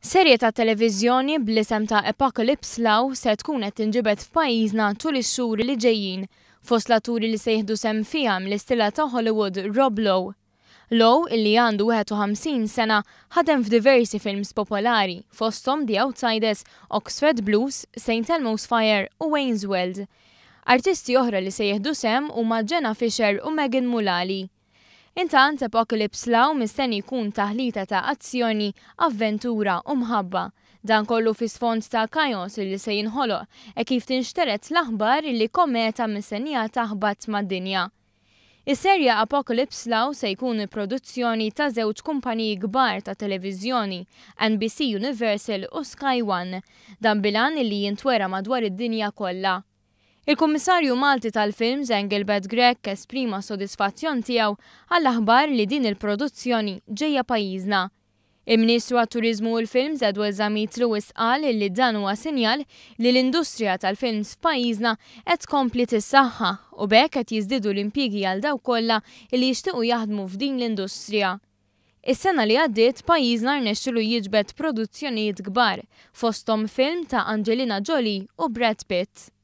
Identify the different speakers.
Speaker 1: Serje ta' televiżjoni bl-isem ta' Apocalypse Law se tkun qed tinġibed f'pajjiżna tul ix-xhur li ġejjin. Fost l-atturi li se jieħdu sehem fiha hemm l-istilla ta' Hollywood Rob Lowe. Lowe, illi għandu 51 sena, ħadem f'diversi films popolari, fosthom The Outsiders, Oxford Blues, St Elmo's Fire u Wayne's World. Artisti oħra li se jieħdu sehem huma Jenna Fisher u Megan Mullally. Intant, Apocalypse Law mistenni jkun taħlita ta' azzjoni, avventura u mħabba. Dan kollu fi sfond ta' kaos li se jinħoloq hekk kif tinxtered l-aħbar li kometa mistennija taħbat mad-dinja. Is-serje Apocalypse Law se jkun produzzjoni ta' żewġ kumpaniji kbar ta' televiżjoni, NBC Universal u Sky One. Dan bil-għan li jintwera madwar id-dinja kollha. Il-Kummissarju Malti tal-Films Engelbert Grech esprima s-sodisfazzjon tiegħu għall-aħbar li din il-produzzjoni ġejja pajjiżna. Il-Ministru għat-Turiżmu u l-Films Edward Zammit Lewis qal li dan huwa sinjal li l-industrija tal-films f'pajjiżna qed tkompli tissaħħaħ u b'hekk qed jiżdiedu l-impjiegi għal dawk kollha li jixtiequ jaħdmu f'din l-industrija. Is-sena li għaddiet pajjiżna rnexxielu jiġbed produzzjonijiet kbar, fosthom film ta' Angelina Jolie u Brad Pitt.